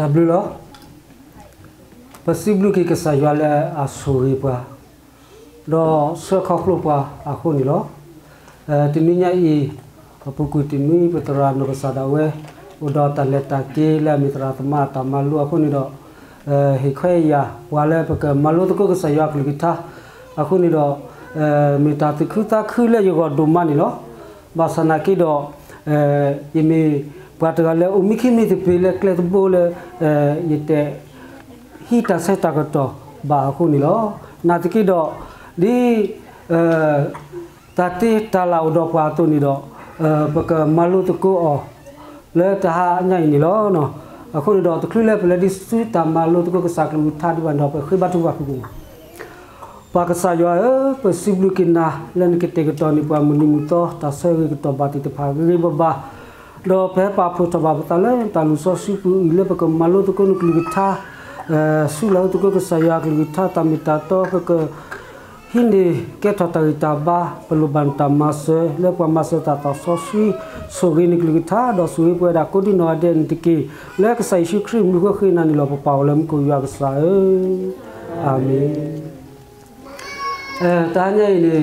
တၢ်ဘျုးလီၤ. ပစံးဘျုးက့ၤကစၢ်ယွၤလၢအဆိၣ်ဂ့ၤပှၤ ဒီးဆှၢခီဖျိပှၤအဃိန့ၣ်လီၤ. တနံၤညါအံၤ ပပူၤကွံာ်တနွံ ပသရၣ်နီၢ်ကစၢ်ဒၣ်ဝဲ အိၣ်ဒီးတၢ်လဲၤတၢ်က့ၤလၢအမ့ၢ်သရၣ်သမါအတၢ်မၤလိအဃိန့ၣ်ဒီး ဟ့ၣ်ခွဲးယာ်ပှၤလၢပကမၤလိသကိးကစၢ်ယွၤအကလုၢ်ကထါအဃိန့ၣ်ဒီး မ့ၢ်တၢ်သူၣ်ခုသးခုလၢယဂီၢ်ဒိၣ်မးန့ၣ်လီၤ. ဘၣ်ဆၣ်နာ်က့ဒီး ယမ့ၢ်ပှၤတဂၤလၢအိၣ်မံခံမံသပ့ၤလၢကျဲတဘိလၢ ယတဟံးတၢ်ဆၢတၢ်ကတီၢ်ဘၣ်အဃိန့ၣ်လီၤ. နာ်သက့ဒီး ဒ် တၢ်တ့တၢ်လၢ်အိၣ်ဒီးပှၤအသိးန့ၣ်ဒီး ပကမၤလိသကိးအီၤ လၢတဟါညါအံၤန့ၣ်လီၤ. အဃိန့ၣ်ဒီး တချုးလၢပလဲၤဒံးဆူတၢ်မၤလိသကိးကစၢ်ကလုၢ်ကထါဒံးဘၣ်န့ၣ်ဒီး ပဃ့ဘါထုကဖၣ်ဖုၣ်ကိာ်မး. ပၢ်ကစၢ်ယွၤဧၢ, ပစံးဘျုးက့ၤနၤလၢနကတဲာ်ကတီၤန့ၢ်ပှၤမုၢ်နံၤမုၢ်သီ တၢ်ဆၢဂ့ၤကတီၢ်ဘၣ်သ့ၣ်တဖၣ်ဂ့ၤဂ့ၤဘၣ်ဘၣ်, ဒီးပဟဲပာ်ဖှိၣ်ထီၣ်ဘၣ်ပသးလၢတၢ်လုၢ်စီဆှံပူၤအံၤလၢပကမၤလိသကိးနကလုၢ်ကထါ ဆူလၢသကိးကစၢ်ယွၤအကလုၢ်ကထါတၢ်မ့ၢ်တၢ်တီ ပက ဟံးန့ၢ်ကဲထီၣ်တၢ်ဂံၢ်တၢ်ဘါ ပလိၣ်ဘၣ်နတၢ်မၤစၢၤလၢပှၤမၤစၢၤတၢ်သးစီဆှံ ဆိၣ်ဂ့ၤနကလုၢ်ကထါ ဒီးဆိၣ်ဂ့ၤပဝဲဒၣ်ကိးဒံနီၢ်ဂၤဒဲးန့ၣ်တက့ၢ်. လၢကစၢ်ယ့ၣ်ၡူးခရံာ်မံၤအဃိဃ့နၤန့ၣ်လီၤ ပပၢ်အိၣ်လၢမူခိၣ်ယွၤကစၢ်ဧၢ, အၤမ့ၣ်. တဟါညါအံၤန့ၣ်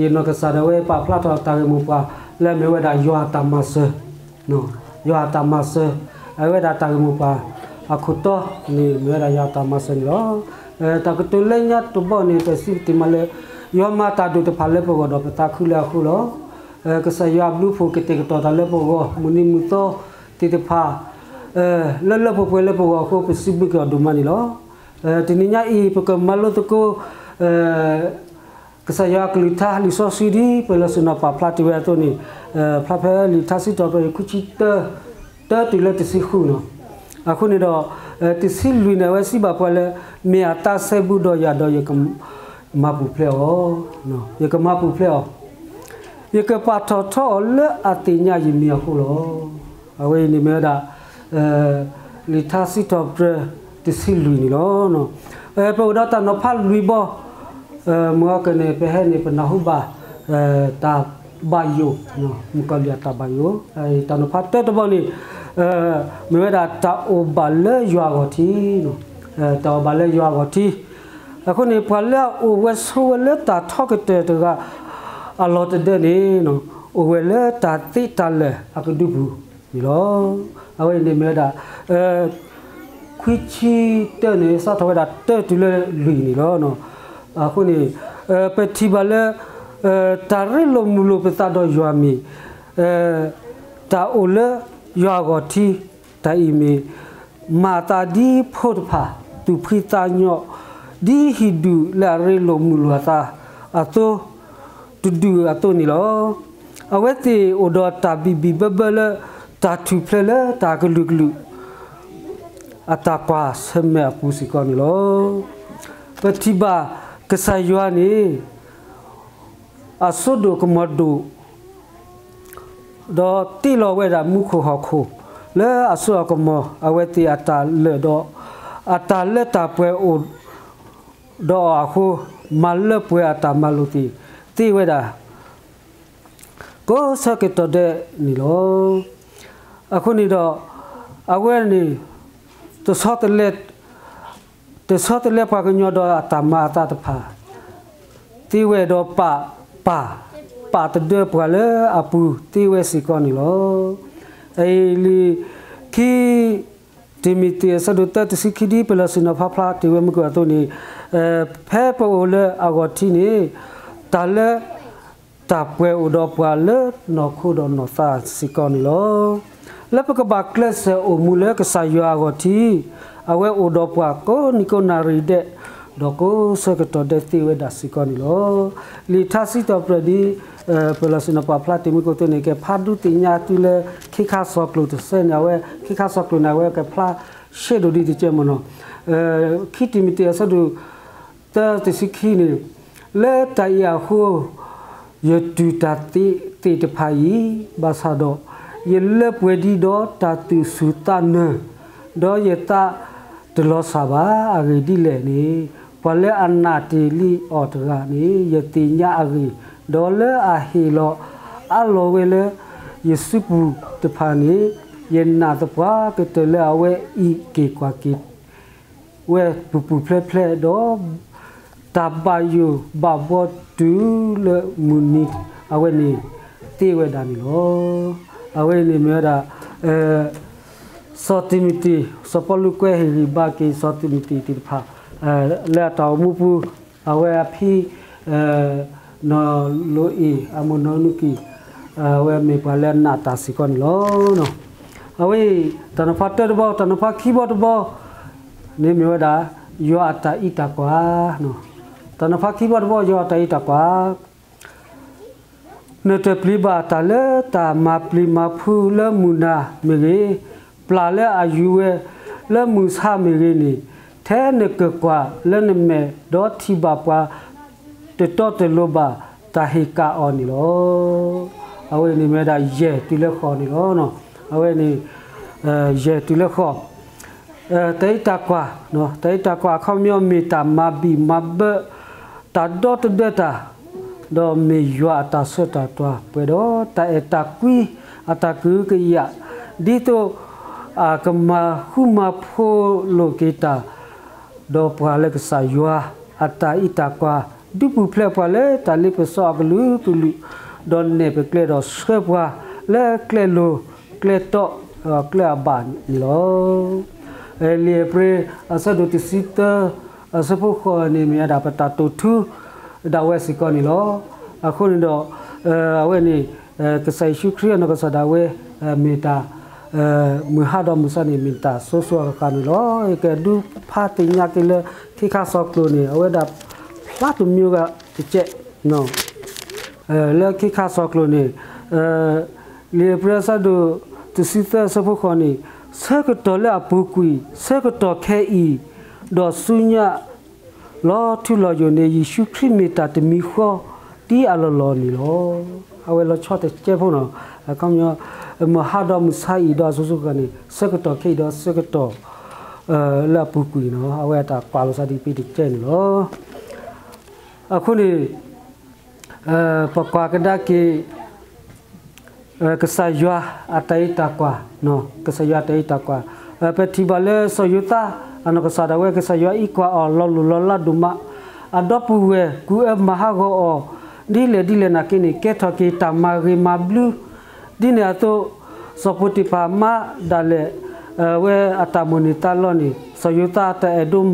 ယနီၢ်ကစၢ်ဒၣ်ဝဲပာ်ဖျါထီၣ်တၢ်ဂ့ၢ်မိၢ်ပှၢ် လၢအမ့ၢ်ဝဲဒၣ်ယွၤအတၢ်မၤစၢၤ, ယွၤအတၢ်မၤစၢၤ, အဝဲဒၣ်တၢ်ဂ့ၢ်မိၢ်ပှၢ် အခိၣ်တီန့ၣ် မ့ၢ်ဝဲဒၣ်ယွၤအတၢ်မၤစၢၤန့ၣ်လီၤ. တၢ်ကတိၤလၢညါတဘီန့ၣ် ပစံးတ့ၢ်မးလၢ ယွၤမၤတၢ်ဒိၣ်တဖၣ်လၢပဂီၢ်ဒီးပသးခုလၢအဃိလီၤ. ကစၢ်ယွၤအဘျုးအဖှိၣ်ကတဲာ်ကတီၤတၢ်လၢပဂီၢ် မုၢ်နံၤမုၢ်သီသ့ၣ်တဖၣ် လၢလၢပှဲၤပှဲၤလၢပဂီၢ်အဃိ ပစံးဘျုးက့ၤအီၤဒိၣ်မးန့ၣ်လီၤ. တနံၤညါအံၤ ပကမၤလိသကိး ကစၢ်ယွၤအကလုၢ်ကထါ လံာ်စီဆှံဒ်ပလီၢ်ဆ့ၣ်နီၤပာ်ဖျါတ့ၢ်ဝဲအသိးန့ၣ် ဖျါဖဲလံာ်ထါစံးထီၣ်ပတြၢၤခွံဆံတၢ တၢတုၤလၢတဆံဃုနီၤ. အဃိန့ၣ်ဒီး တဆံလွံၢ်န့ၣ် အဝဲစံးဘၣ်ပှၤလၢ မ့ၢ်အသးစဲဘူးဒီးယၤဒီး ယကမၤပူၤဖျဲးအီၤ, ယကမၤပူၤဖျဲးအီၤ, ယကပာ်ထီၣ်ထီအီၤလၢအသ့ၣ်ညါယမံၤအဃိလီၤ. အဝဲအံၤန့ၣ်မ့ၢ်ဝဲဒၣ် လံာ်ထါစံးထီၣ်ပတြၢၤတဆံလွံၢ်န့ၣ်လီၤ. ပအိၣ်ဒီးတၢ်နီၤဖးလွံၢ်ဘီ, မုၢ်ဂီၤကန့ၣ် ပဟဲန့ၣ် ပနၢ်ဟူဘၣ် တၢ်ဘၣ်ယိၣ်, မုၣ်ကီၤလံၢ်အတၢ်ဘၣ်ယိၣ်, တၢ်နီၤဖးတၢတဘီန့ၣ် မ့ၢ်ဝဲဒၣ်တၢ်အိၣ်ဘၣ်လၢယွၤအဂီၢ်ထံ, တၢ်အိၣ်ဘၣ်လၢယွၤအဂီၢ်ထံ, အဃိန့ၣ် ပှၤလၢအအိၣ်ဝဲဆိးဝဲလၢတၢ်ထီကတၢၢ်တဂၤ အလီၢ်တဒၢန့ၣ် အိၣ်ဝဲလၢတၢ်သ့တၢ်လၢာ်အကဒုပူၤန့ၣ်လီၤ. အဝဲအံၤန့ၣ်မ့ၢ်ဝဲဒၣ် ခွံဆံတၢန့ၣ် စးထီၣ်ဝဲဒၣ်တၢတုၤလၢလွံၢ်န့ၣ်လီၤ. အဃိန့ၣ် ပထံၣ်ဘၣ်လၢ တၢ်ရ့လိာ်မုာ်လိာ်ပသးဒီးယွၤမ့ၢ် တၢ်အိၣ်လၢယွၤအဂီၢ်ထံ, တၢ်အံၤမ့ၢ် မၤအသးဒ်ဖိတဖၣ် သူၣ်ဖှံသးညီ ဒ်ဟံၣ်ဒူၣ်လၢအရ့လိာ်မုာ်လိာ်အသးအသိး တဒူၣ်အသိးန့ၣ်လီၤ. အဝဲသ့ၣ်အိၣ်ဒီးတၢ်ဘံၣ်ဘံၣ်ဘၢဘၢလၢ တၢ်ထူၣ်ဖျဲးလၢတၢ်ကလုာ်ကလုာ် အတၢ်ကွၢ်ဆၢၣ်မဲာ်အပူၤစ့ၢ်ကီးန့ၣ်လီၤ. ပထံၣ်ဘၣ်ကစၢ်ယွၤန့ၣ် အစိဒိၣ်ကမီၤဒိၣ် ဒီးတ့လီၤဝဲဒၣ်မူခိၣ်ဟီၣ်ခိၣ် လၢအစိအကမီၤ အဝဲသ့ၣ်အတၢ်လၢာ်ဒီး အတၢ်လၢတၢ်ပှဲၤအိၣ်ဒီးအီၤအဃိ မၤလၢပှဲၤအတၢ်မၤလိာ်သ့ၣ်သ့ဝဲဒၣ် ကိးဆၢကတီၢ်ဒဲးန့ၣ်လီၤ. အဃိန့ၣ်ဒီး အဝဲန့ၣ် တဆီတလဲ တဆီတလဲပှၤကညီဒီးအတၢ်မၤအသးတဖၣ် သ့ဝဲဒီးပာ်, ပာ်, ပာ်တဒၢပှၤလၢအပူၤသ့ဝဲစ့ၢ်ကီးန့ၣ်လီၤ. အအံၤလံာ်ခံ တံၤမသ့းအဆၢဒိၣ်သၢတဆံခံ ဒ်ပလီၢ်ဆ့ၣ်နီၤဖးဖျါတ့ၢ်ဝဲမုၢ်ကၢၢ်အသိးန့ၣ် ဖဲပအိၣ်လၢအဂီၢ်ထံန့ၣ် တၢ်လၢ တၢ်ပှဲၤအိၣ်ဒီးပှၤလၢနီၢ်ခိဒီးနီၢ်သးစ့ၢ်ကီးန့ၣ်လီၤ. လၢပကဘၣ်ကျဲးစၢးအိၣ်မူလၢကစၢ်ယွၤအဂီၢ်ထံ အဝဲအိၣ်ဒီးပှၤကိးနံၤကိးနၣ်ရံၣ်ဒဲး ဒီးကိးဆၢကတီၢ်ဒဲးသ့ဝဲဒၣ်စ့ၢ်ကီးန့ၣ်လီၤ. လံာ်ထါစံးထီၣ်ပတြၢၤဒ် ပလီၢ်ဆ့ၣ်နီၤပာ်ဖျါတ့ၢ်မုၢ်ကၢၢ်အသိးန့ၣ် ကဖးဒိသ့ၣ်ညါတုၤလၢခ့ခါစီၤကျိာ်တဆၢန့ၣ် အဝဲ ခ့ခါစီၤကျိာ်န့ၣ် အဝဲကဖျါရှဲဒိၣ်ဒံးတကဲမ့ၢ်နီၤ. ခံတံၤမသ့းအဆၢဒိၣ် သၢတဆံခံန့ၣ် လၢတၢ်အံၤအဃိ ယတူၢ်တၢ်သ့သ့ၣ်တဖၣ်အံၤ ဘၣ်ဆၣ်ဒီး ယလၢပှဲၤဒံးဒီးတၢ်သူၣ်စူၤသးနၢၤ ဒီးယသးတလီၤစၢ်ဘၣ်. အဂ့ၢ်ဒ်လဲၣ်န့ၣ် ပှၤလၢအနာ်တ့ၢ်လံအီၤတဂၤန့ၣ် ယသ့ၣ်ညါအဂ့ၢ်, ဒီးလၢအဟ့ၣ်လီၤအးလီၤဝဲလၢယစုပူၤတဖၣ်န့ၣ် ယနာ်သပှၢ်ကတၢၢ်လၢအဝဲအံးက့ၤကွၢ်က့ၤ ဝဲပူၤပူၤဖျဲးဖျဲးဒီး တၢ်ဘၣ်ယိၣ်ဘၣ်ဘှီတုၤလၢမုၢ်နံၤအဝဲန့ၣ် သ့ဝဲဒၣ်န့ၣ်လီၤ. အဝဲန့ၣ်မ့ၢ်ဝဲဒၣ် စီၤတံၤမသ့း, စီၤပီလူးကွဲးဟ့ၣ်ဂံၢ်ဘါက့ၤစီၤတံၤမသ့းသ့ၣ်တဖၣ် လၢအတၢ်အိၣ်မူပူၤ အဝဲအဖံ နီၢ်လိအ့ၣ် အမိၢ်နီၢ်နူကံၣ် အဝဲမ့ၢ်ပှၤလၢအနာ်တၢ်စ့ၢ်ကီးန့ၣ်လီၤ. အဝဲအံၤ တၢ်နီၤဖးတၢတဘီ တၢ်နီၤဖးခံဘီတဘီန့ၣ်မ့ၢ်ဝဲဒၣ် ယွၤအတၢ်အံးတၢ်ကွၢ်, တၢ်နီၤဖးခံဘီတဘီ ယွၤအတၢ်အံးတၢ်ကွၢ် နတပျံၤဘၣ်တၢ်လၢတၢ်မၤပျံၤမၤဖုးလၢမုၢ်နၤမ့ၢ်ဂ့ၤ, ပျၢ်လၢအယူၤဝဲလၢမုၢ်ဆါမ့ၢ်ဂ့ၤန့ၣ်, ထဲနကကွၢ်လၢနမဲာ်ဒီးထံၣ်ဘၣ်ပှၤတတီတလိၤဘၣ်တၢ်ဟ့ၣ်ကၣ်အီၤန့ၣ်လီၤ. အဝဲန့ၣ်မ့ၢ်ဝဲဒၣ်ယဲၢ်တုၤလၢဃိးန့ၣ်လီၤ. အဝဲန့ၣ် ယဲၢ်တုၤလၢဃိး တၢ်အံးတၢ်ကွၢ်, တၢ်အံးတၢ်ကွၢ်အခီပညီမ့ၢ်တၢ်မၤဘံၣ်မၤဘၢ တၢ်ဒီတဒၢတၢ်, ဒီးမ့ၢ်ယွၤအတၢ်ဆၢတၢ်တွၤပှဲၤဒီးတၢ်အဲၣ်တၢ်ကွံ အတၢ်ကဟုကယာ်, ဒ်သိးအကမၤဃူမၤဖိးလိာ်က့ၤတၢ် ဒီးပှၤလၢကစၢ်ယွၤအတၢ်အံးတၢ်ကွၢ် ဒုးပူၤဖျဲးပှၤလၢတၢ်လ့ပစီအကလုာ်ကလုာ်, ဒီးနဲၣ်ပကျဲဒီးဆှၢပှၤလၢကျဲလိၤကျဲတီကျဲအဘၣ်န့ၣ်လီၤ. လံာ်ဧ့ၤဘြံၤအဆၢဒိၣ်တဆံသၢ အဆၢဖိဃိးန့ၣ် မ့ၢ်ဝဲဒၣ်ပတၢ်တိာ်ထူ ဒၣ်ဝဲစ့ၢ်ကီးန့ၣ်လီၤ. အဃိန့ၣ်ဒီး အဝဲန့ၣ် ကစၢ်ယ့ၣ်ၡူးခရံာ်အနီၢ်ကစၢ်ဒၣ်ဝဲ မ့ၢ်တၢ် မုၢ်ဟါဒီးမုၢ်ဆါန့ၣ် မ့ၢ်တၢ်စိၤစိၤအဃၣ်ဃၣ်န့ၣ်လီၤ. ယကဒုးဖးသ့ၣ်ညါက့ၤလၢ ခ့ခါစီၤကျိာ်န့ၣ် အဝဲဒၣ်ဖျါတမံၤဂၤတကဲး လၢခ့ခါစီၤကျိာ်န့ၣ် လံာ်ဧ့ၤဘြံၤအဆၢဒိၣ်တဆံသၢအဆၢဖိဃိးန့ၣ် ဆၢကတီၢ်လၢအပူၤကွံာ် ဆၢကတီၢ်ခဲအံၤ ဒီးဆူညါ လီၤထူလီၤယိာ်န့ၣ် ယ့ၣ်ၡူးခရံာ်မ့ၢ်တၢ်တမံၤဃီ ဒ်အလီၢ်လီၢ်န့ၣ်လီၤ. အဝဲလီၤဆီတကဲးဖိနီၤ, မုၢ်ဟါဒီးမုၢ်ဆါအံၤဒီးအစိၤစိၤဃၣ်ဃၣ်န့ၣ် ဆၢကတီၢ်ခဲအံၤဒီးဆၢကတီၢ် လၢအပူၤကွံာ်နီၤ, အဝဲအတၢ်ကွၢ်လိာ်သးဒ်ပ့ၤတကဲးန့ၣ်လီၤ. အဃိန့ၣ် ပကွၢ်ကဒါက့ၤ ကစၢ်ယွၤအတၢ်အံးတၢ်ကွၢ်, ကစၢ်ယွၤအတၢ်အံးတၢ်ကွၢ်, ပထံၣ်ဘၣ်လၢစီၤယိၤသး အနီၢ်ကစၢ်ဒၣ်ဝဲ ကစၢ်ယွၤအံးကွၢ်အီၤလီၤလိၢ်လီၤလးဒိၣ်မး, အဒီပုၢ်ဝဲၢ်ကူၣ်အၢမၤဟးဂီၤအီၤ ဒ်လဲၣ်ဒ်လဲၣ်နာ်က့န့ၣ် ကဲထီၣ်က့ၤတၢ်မၤဂ့ၤမၤဘျုး ဒ်န့ၣ်အသိး စီၤပီတံၤဖၢ်မါဒၣ်လဲာ် ဝဲအတၢ်မိၣ်န့ၢ်သးလီန့ၣ် စီၤယိၤသးတၢ်အဲၣ်ဒိး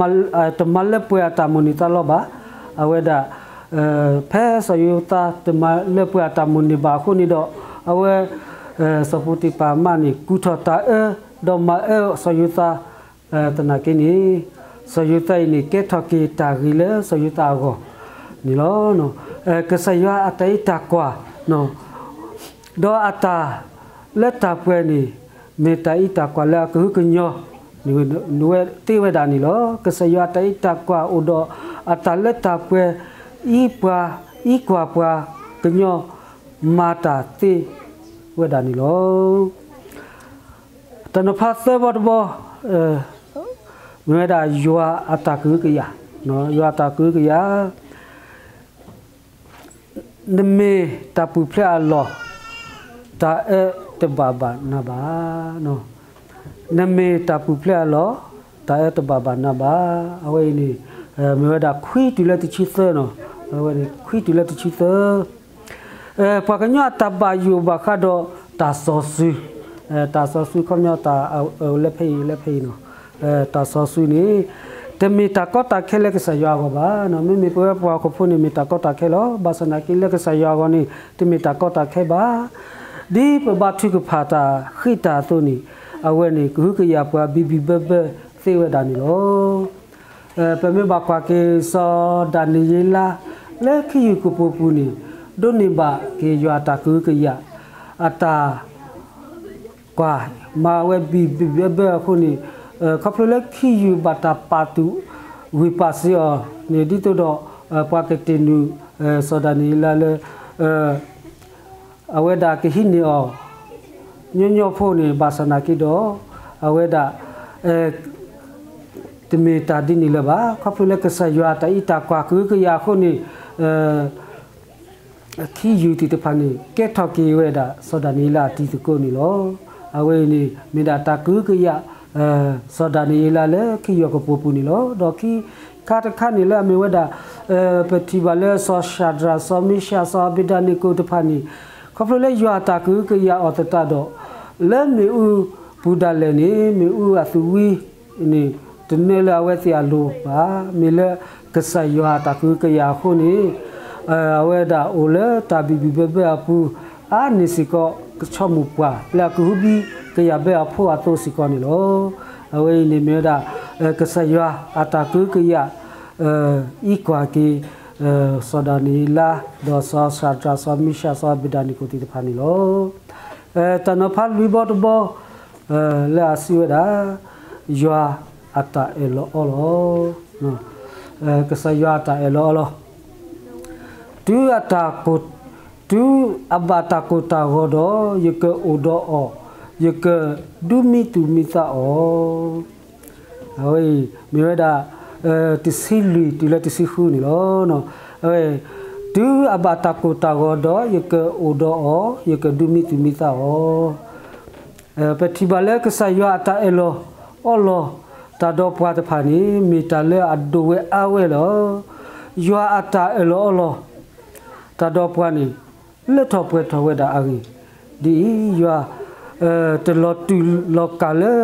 တမၤလၢပှဲၤအတၢ်မိၣ်န့ၢ်သးလီဘၣ်. အဝဲဒၣ် ဖဲစီၤယိၤသးတမၤလၢပှဲၤအတၢ်မိၣ်န့ၢ်ဘၣ်အဃိန့ၣ်ဒီး အဝဲ စီၤပီတံၤဖၢ်မါန့ၣ် ကူၣ်ထီၣ်တၢ်အၢ ဒီးမၤအၢစီၤယိၤသး သနာ်က့န့ၣ် စီၤယိၤသးအံၤန့ၣ် ကဲထီၣ်က့ၤတၢ်ဂ့ၤလၢစီၤယိၤသးအဂီၢ်န့ၣ်လီၤ. ကစၢ်ယွၤအတၢ်အံးတၢ်ကွၢ် ဒီးအတၢ်လၢတၢ်ပှဲၤန့ၣ် မ့ၢ်တၢ်အံးတၢ်ကွၢ်လၢအကဟုကညီၤ ဝဲသ့ဝဲဒၣ်န့ၣ်လီၤ. ကစၢ်ယွၤအတၢ်အံးတၢ်ကွၢ်အိၣ်ဒီးအတၢ်လၢတၢ်ပှဲၤ အံးပှၤ အံးကွၢ်ပှၤကညီ မၤတၢ်သ့ဝဲဒၣ်န့ၣ်လီၤ. တၢ်နီၤဖးသၢဘီတဘီ မ့ၢ်ဝဲဒၣ်ယွၤအတၢ်ကဟုကယာ်, ယွၤအတၢ်ကဟုကယာ် နမ့ၢ်တၢ်ပူၤဖျဲးအလီၢ် တၢ်အၢတဘၣ်ဘၣ်နၤဘၣ်. နမ့ၢ်တၢ်ပူၤဖျဲးအလီၢ် တၢ်အၢတဘၣ်ဘၣ်နၤဘၣ်. အဝဲအံၤန့ၣ် မ့ၢ်ဝဲဒၣ်ခွံတုၤလၢတဆံသၢနီၤ, အဝဲန့ၣ်ခွံတုၤလၢတဆံသၢ ပှၤကညီအတၢ်ဘၣ်ယိၣ်ဘၣ်ဃးဒီးတၢ်စီဆှံ, တၢ်စီဆှံခီပညီတၢ်အၢၣ်လၢဖဲအံၤလၢဖဲအံၤနီၤ, တၢ်စီဆှံန့ၣ် တမ့ၢ်တၢ်ကီတၢ်ခဲလၢကစၢ်ယွၤအဂီၢ်ဘၣ်. မ့မ့ၢ်ပဝဲပှၤဟီၣ်ခိၣ်ဖိန့ၣ် မ့ၢ်တၢ်ကီတၢ်ခဲလီၤ. ဘၣ်ဆၣ်သနာ်က့လၢကစၢ်ယွၤအဂီၢ်န့ၣ် တမ့ၢ်တၢ်ကီတၢ်ခဲဘၣ်. ဒ်ပဘါထုကဖၣ်တၢ်ဃံးတၢ်အသိးန့ၣ် အဝဲန့ၣ် ကဟုကယာ်ပှၤဘံၣ်ဘံၣ်ဘၢဘၢသ့ဝဲဒၣ်န့ၣ်လီၤ. ပမ့ၢ်ဘၣ်ကွၢ်က့ၤစီၤဒၤနံးယ့လး လၢခ့ယုၢ်ကပိာ်ပူၤန့ၣ် ဒိးန့ၢ်ဘၣ်က့ၤယွၤအတၢ်ကဟုကယာ် အတၢ် ကွၢ်မၤဝဲဘံၣ်ဘံၣ်ဘၢဘၢအဃိန့ၣ် ခီဖျိလၢခ့ယုၢ်ဘၣ်တၢ်ပာ်သူၣ်ဝံၣ်ပာ်စ့ၤအီၤန့ၣ် ဒ်သိးဒီး ပှၤကတ့ၢ်နုာ် စီၤဒၤနံးယ့လးလၢ အဝဲဒၣ်ကဟံးန့ၢ်အီၤ ညီညီဖိန့ၣ် ဘၣ်ဆၣ်သနာ်က့ဒီး အဝဲဒၣ် တမ့ၢ်တၢ်ဒ်န့ၣ်လၢၤဘၣ်. ခီဖျိလၢကစၢ်ယွၤအတၢ်အံးတၢ်ကွၢ်ကဟုကယာ်အဃိန့ၣ် ခ့ယုၢ်သ့ၣ်တဖၣ်န့ၣ် ကဲထီၣ်က့ၤဝဲဒၣ် စီၤဒၤနံးယ့လးအတံၤသကိးန့ၣ်လီၤ. အဝဲအံၤန့ၣ် မ့ၢ်ဒၣ်တၢ်ကဟုကယာ် စီၤဒၤနံးယ့လးလၢခံယီၤကပိာ်ပူၤန့ၣ်လီၤ. ဒီးခံခါတခါန့ၣ်လၢအမ့ၢ်ဝဲဒၣ် ပထံၣ်ဘၣ်လၢစီၤၡၤဒြး စီၤမ့ၡး စီၤအဘ့းနကိၤတဖၣ်န့ၣ် ခီဖျိလၢယွၤအတၢ်ကဟုကယာ်အီၤသတးဒီး လၢမ့ၣ်အူပူၤဒၣ်လဲာ်န့ၣ် မ့ၣ်အူအသုးဝံန့ၣ် တနၢလၢအဝဲသ့ၣ်အလိၤဘၣ်. မ့ၢ်လၢကစၢ်ယွၤအတၢ်ကဟုကယာ်အဃိန့ၣ် အဝဲဒၣ်အိၣ်လၢတၢ်ဘံၣ်ဘံၣ်ဘၢဘၢအပူၤ အါန့ၢ်စ့ၢ်ကီး ကဆီမိၣ်ပှၢ်လၢအကဟုဘံကယာ်ဘၢအဖိအသိးစ့ၢ်ကီးန့ၣ်လီၤ. အဝဲအံၤန့ၣ်မ့ၢ်ဝဲဒၣ် ကစၢ်ယွၤအတၢ်ကဟုကယာ် အံးကွၢ်က့ၤ စီၤဒၤနံးယ့လး ဒီးစီၤၡၤဒြး စီၤမ့ၡး စီၤအဘ့းနကိၤသ့ၣ်တဖၣ်န့ၣ်လီၤ. တၢ်နီၤဖးလွံၢ်ဘီတဘီ လၢအစံးဝဲဒၣ် ယွၤအတၢ်အၢၣ်လီၤအီလီၤ, ကစၢ်ယွၤအတၢ်အၢၣ်လီၤအီလီၤ, တုၤအတၢ်ကိၢ်, တုၤအဘၣ်တၢ်ကိၢ်တၢ်ဂီၤဒီး ယကအိၣ်ဒီးအီၤ, ယကဒုးမံသူၣ်မံသးအီၤ. အဝဲအံၤ မ့ၢ်ဝဲဒၣ် တဆံလွံၢ်တုၤလၢတဆံဃုန့ၣ်လီၤ. အဝဲ တုၤအဘၣ်တၢ်ကိၢ်တၢ်ဂီၤဒီး ယကအိၣ်ဒီးအီၤ, ယကဒုးမံသူၣ်မံသးအီၤ. ပထံၣ်ဘၣ်လၢကစၢ်ယွၤအတၢ်အၢၣ်လီၤအီလီၤ တၢ်ဒီးပှၤတဖၣ်န့ၣ် မ့ၢ်တၢ်လၢအဒိၣ်ဝဲအါဝဲလီၤ. ယွၤအတၢ်အၢၣ်လီၤအီလီၤ တၢ်ဒီးပှၤန့ၣ် လၢထီၣ်ပှဲၤထီၣ်ဝဲဒၣ်အဂ့ၢ်, ဒ်အံၤ, ယွၤ တလီၤတူာ်လီၤကာ်လၢ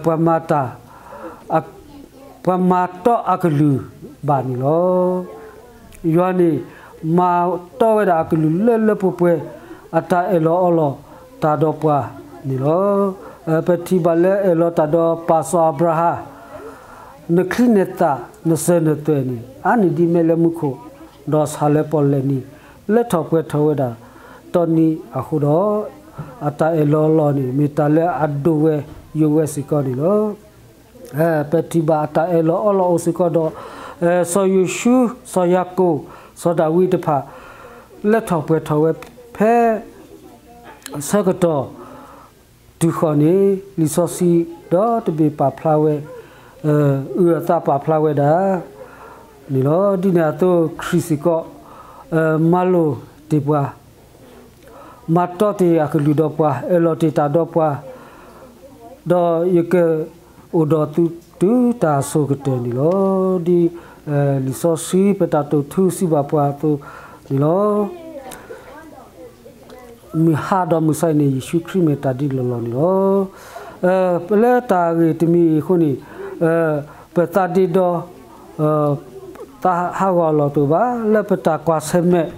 ပှၤမၤတၢ် ပှၤမၤတီအကလုၢ်ဘၣ်န့ၣ်လီၤ. ယွၤန့ၣ် မၤတီဝဲဒၣ်အကလုၢ်လၢလၢပှဲၤပှဲၤ အတၢ်အၢၣ်လီၤအီလီၤတၢ်ဒီးပှၤန့ၣ်လီၤ. ပထံၣ်ဘၣ်လၢအၢၣ်လီၤတၢ်ဒီးပၢ်စီၤအၤဘြၤဟၣ်, နချံနသၣ်နစၢၤနသွဲၣ်န့ၣ် အါန့ၢ်ဒ်မဲးလၢမူခိၣ်, ဒီးဆၣ်လၢပီၣ်လဲၣ်နံၤ လၢထီၣ်ပှဲၤထီၣ်ဝဲဒၣ် တီနံၤအဃိဒီး, အတၢ်အၢၣ်လီၤအီလီၤန့ၣ် မ့ၢ်တၢ်လၢအဒိၣ်ဝဲယိာ်ဝဲစ့ၢ်ကီးန့ၣ်လီၤ. ပထံၣ်ဘၣ်အတၢ်အၢၣ်လီၤအီလီၤအိၣ်စ့ၢ်ကီးဒီး စီၤယိၤၡူ, စီၤယၤကိာ်, စီၤဒၤဝံးတဖၣ် လၢထီၣ်ပှဲၤထီၣ်ဝဲဖဲ ဆၢကတီၢ်တုၤဃီၤန့ၣ် လံာ်စီဆှံဒီတဘ့ၣ်ပာ်ဖျါဝဲ အုၣ်အသးပာ်ဖျါဝဲဒၣ်န့ၣ်လီၤ. ဒ်န့ၣ်အသိးခရံာ်စ့ၢ်ကီး မၤလိာ်တ့ၢ်ပှၤ, မၤတီတ့ၢ်အကလုၢ်ဒီးပှၤ, အၢၣ်လီၤတ့ၢ်တၢ်ဒီးပှၤ, ဒီးယကအိၣ်ဒီးသုတုၤတၢ်အစိၤကတၢၢ်န့ၣ်လီၤ. ဒ်လံာ်စီဆှံပတၢ်တိာ်ထူစံးဘၣ်ပှၤအသိး န့ၣ်လီၤ. မုၢ်ဟါဒီးမုၢ်ဆါအံၤန့ၣ် ယ့ၣ်ၡူးခရံာ်မ့ၢ်တၢ်ဒ်လီၢ်လီၢ်န့ၣ်လီၤ. လၢတၢ်ဂ့ၢ်တမံၤအံၤအဃိန့ၣ် ပသးဒ့ဒီ သးဟးဂီၤအလီၢ်တအိၣ်ဘၣ်. လၢပတၢ်ကွၢ်ဆၢၣ်မဲာ်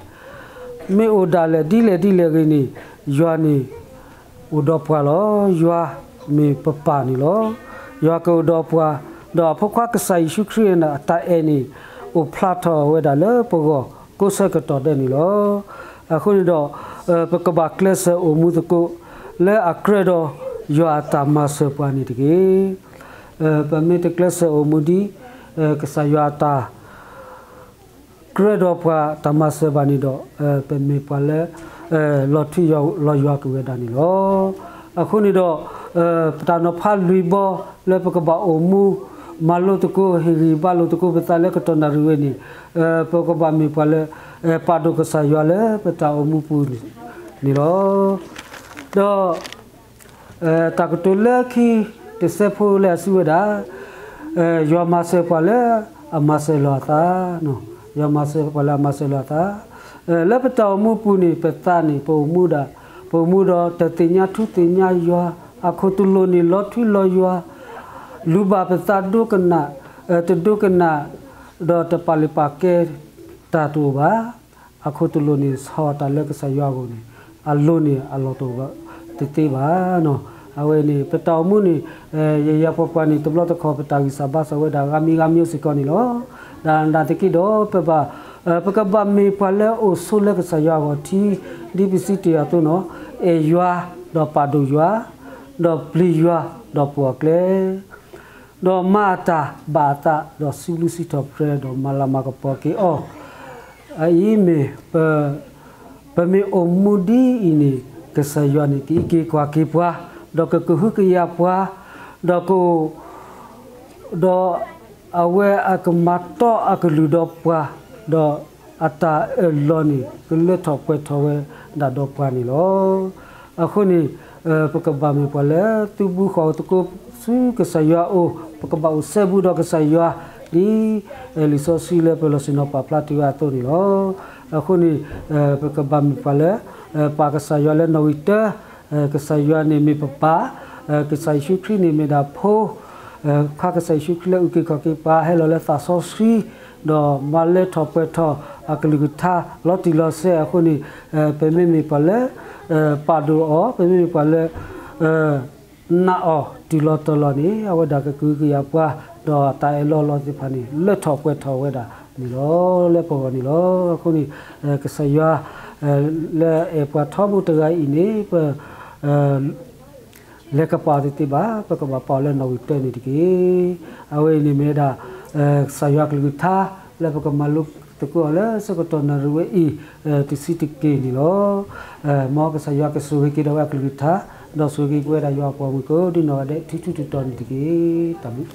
မ့ၢ်အိၣ်ဒၣ်လဲာ်ဒ်လဲၣ်ဒ်လဲၣ်ဂ့ၤန့ၣ် ယွၤန့ၣ် အိၣ်ဒီးပှၤလီၤ. ယွၤမ့ၢ်ပပၢ်န့ၣ်လီၤ. ယွၤကအိၣ်ဒီးပှၤ, ဒီးအဖိခွါကစၢ်ယ့ၣ်ၡူးခရံာ်အတၢ်အဲၣ်န့ၣ် အိၣ်ဖျါထီၣ်ဝဲဒၣ်လၢပဂီၢ်ကိးဆၢကတီၢ်ဒဲးန့ၣ်လီၤ. အဃိန့ၣ်ဒီး ပကဘၣ်ကျဲးစၢးအိၣ်မူသကိး လၢအကြၢးဒီးယွၤအတၢ်မၤစၢၤပှၤန့ၣ်တက့ၢ်. ပမ့ၢ်တကျဲးစၢးအိၣ်မူဒ် ကစၢ်ယွၤအတၢ် ကြၢးဒီးပှၤတၢ်မၤစၢၤဘၣ်န့ၣ်ဒီး ပမ့ၢ်ပှၤလၢ လီၤထူလီၤယွၤကွံာ်ဝဲဒၣ်န့ၣ်လီၤ. အဃိန့ၣ်ဒီး ပတၢ်နီၤဖးလွံၢ်ဘီ လၢပကဘၣ်အိၣ်မူ မၤလိသကိး ဟ့ၣ်ဂံၢ်ဘါလိာ်သကိးပသးလၢကတီၢ်နၣ်ရံၣ်ဝဲန့ၣ် ပကဘၣ်မ့ၢ်ပှၤလၢ ပာ်ဒိၣ်ကစၢ်ယွၤလၢပတၢ်အိၣ်မူပူၤန့ၣ်လီၤ. ဒီး တၢ်ကတိၤလၢခံ တစဲးဖိလၢအစံးဝဲဒၣ် ယွၤမၤစၢၤပှၤလၢအမၤစၢၤလီၤအသး, ယွၤမၤစၢၤပှၤလၢအမၤစၢၤလီၤအသး, လၢပတၢ်အိၣ်မူပူၤန့ၣ် ပသးန့ၣ် ပအိၣ်မူဒၣ်, ပအိၣ်မူဒီးတသ့ၣ်ညါထူသ့ၣ်ညါယွၤ, အခိၣ်တလိၣ်န့ၣ် လီၤထူလီၤယွၤ, လူၤဘၣ်ပသးဒိကနၣ်, တဒိကနၣ်, ဒီးတပာ်လုၢ်ပာ်ကဲတၢ်တအိၣ်ဘၣ်. အခိၣ်တလိၣ်န့ၣ် ဆီၣ်တၢ်လၢကစၢ်ယွၤအဂီၢ်န့ၣ် အလိၤန့ၣ် အလီၢ်တအိၣ်တသ့ဘၣ်. အဝဲန့ၣ် ပတၢ်အိၣ်မူန့ၣ် ယယၤပှၤပှၤန့ၣ် တဘျီတခီၣ် ပတၢ်ဂံၢ်စၢ်ဘါစၢ်ဝဲဒၣ် ဂၤမံၤဂၤမံၤစ့ၢ်ကီးန့ၣ်လီၤ. ဒ်န့ၣ်သက့ဒီး ပဘၣ် ပကဘၣ်မ့ၢ်ပှၤလၢအိၣ်ဆိးလၢကစၢ်ယွၤအဂီၢ်ထံ ဒ်ပစံးတ့ၢ်အသိးန့ၣ် အဲၣ်ယွၤ ဒီးပာ်ဒိၣ်ယွၤ, ဒီးပျံၤယွၤ ဒီးပိာ်အကျဲ ဒီးမၤအတၢ်ဘၣ်အသး ဒီးစံးဘျုးစံးထီၣ်ပတြၢၤ ဒီးမၤလၤမၤကပီၤက့ၤအီၤ, အအံၤမ့ၢ် ပမ့ၢ်အိၣ်မူဒ်အံၤန့ၣ် ကစၢ်ယွၤန့ၣ် ကအံးက့ၤကွၢ်က့ၤပှၤ, ဒီးကကဟုကယာ်ပှၤ, ဒီးက ဒီးအဝဲအကမၤတီအကလုၢ်ဒီးပှၤ, ဒီးအတၢ်အၢၣ်လီၤန့ၣ် ကလၢထီၣ်ပှဲၤထီၣ်ဝဲဒၣ်ဒီးပှၤန့ၣ်လီၤ. အဃိန့ၣ် ပကဘၣ်မ့ၢ်ပှၤလၢသုဘူးဃီၤသကိးဆူကစၢ်ယွၤအအိၣ်, ပကဘၣ်အိၣ်စဲဘူးဒီးကစၢ်ယွၤ, ဒ်လံာ်စီဆှံလၢပလီၢ်ဆ့ၣ်နီၤပာ်ဖျါတ့ၢ်ဝဲအသိးန့ၣ်လီၤ. အဃိန့ၣ် ပကဘၣ်မ့ၢ်ပှၤလၢ ပာ်ကစၢ်ယွၤလၢနီၣ်ဂံၢ်တၢ, ကစၢ်ယွၤန့ၣ်မ့ၢ်ပပၢ်, ကစၢ်ယ့ၣ်ၡူးခရံာ်န့ၣ်မ့ၢ်ဒၣ်ဖိ ခါကစၢ်ယ့ၣ်ၡူးခရံာ်လၢအုၣ်က့ၤခီၣ်က့ၤပှၤ ဟဲလီၤလၢသးစီဆှံ, ဒီးမၤလၢထီၣ်ပှဲၤထီၣ်အကလုၢ်ကထါလီၤတံၢ်လီၤဆဲးအဃိန့ၣ်, ပမ့မ့ၢ်ပှၤလၢ ပာ်ဒိၣ်အီၤ, ပမ့မ့ၢ်ပှၤလၢ နာ်အီၤတုၤလီၤတီၤလီၤန့ၣ် အဝဲဒၣ်ကကဟုကယာ်ပှၤ, ဒီးတၢ်အၢၣ်လီၤလီၤသ့ၣ်တဖၣ်န့ၣ် လၢထီၣ်ပှဲၤထီၣ်ဝဲဒၣ်န့ၣ်လီၤ, လၢပဂီၢ်န့ၣ်လီၤ. အဃိန့ၣ် ကစၢ်ယွၤ လၢအအဲၣ်ပှၤထီဘိတဂၤအံၤန့ၣ် ပ လဲၤကပာ်အီၤသ့သ့ဘၣ်, ပကဘၣ်ပာ်အီၤလၢနီၣ်ဂံၢ်တၢန့ၣ်တက့ၢ်. အဝဲအံၤန့ၣ်မ့ၢ်ဝဲဒၣ် ကစၢ်ယွၤကလုၢ်ကထါ လၢပကမၤလိသကိးအီၤလၢဆၢကတီၢ်နၣ်ရံၣ်ဝဲအံၤ တဆံတက့ၢ်န့ၣ်လီၤ. မ်ကစၢ်ယွၤကဆိၣ်ဂ့ၤက့ၤဒီးဝဲအကလုၢ်ကထါ, ဒီးဆိၣ်ဂ့ၤက့ၤပဝဲဒၣ်ယွၤအပှၤမုၣ်ကိးဒ်နီၢ်ဂၤဒဲး ထူထူတီတီန့ၣ်တက့ၢ်. တၢ်ဘျုး